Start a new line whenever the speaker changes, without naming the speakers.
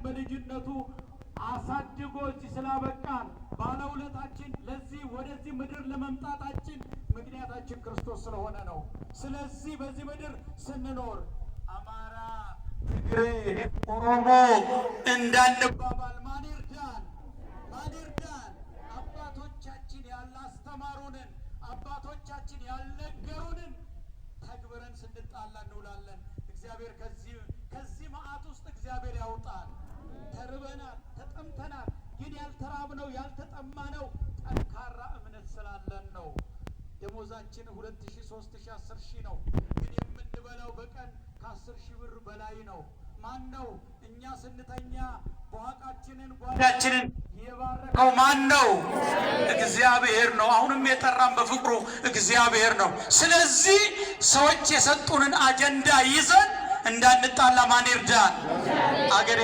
በልጅነቱ አሳድጎ እዚህ ስላበቃን ባለውለታችን፣ ለዚህ ወደዚህ ምድር ለመምጣታችን ምክንያታችን ክርስቶስ ስለሆነ ነው። ስለዚህ በዚህ ምድር ስንኖር አማራ፣ ትግሬ፣ ኦሮሞ እንዳንባባል ማን ይርዳን? ማን ይርዳን? አባቶቻችን ያላስተማሩንን፣ አባቶቻችን ያልነገሩንን ተግብረን ስንጣላ እንውላለን። እግዚአብሔር ከዚህ መዓት ውስጥ እግዚአብሔር ያውጣል። ተርበናል፣ ተጠምተናል። ግን ያልተራብነው ያልተጠማነው ጠንካራ እምነት ስላለን ነው። ደሞዛችን 2000፣ 3000፣ 10,000 ነው። ግን የምንበላው በቀን ከ10,000 ብር በላይ ነው። ማን ነው? እኛ ስንተኛ በኋቃችንን ጓዳችንን የባረከው ማን ነው? እግዚአብሔር ነው። አሁንም የጠራን በፍቅሩ እግዚአብሔር ነው። ስለዚህ ሰዎች የሰጡንን አጀንዳ ይዘን እንዳንጣላ ማን ይርዳን? አገሬ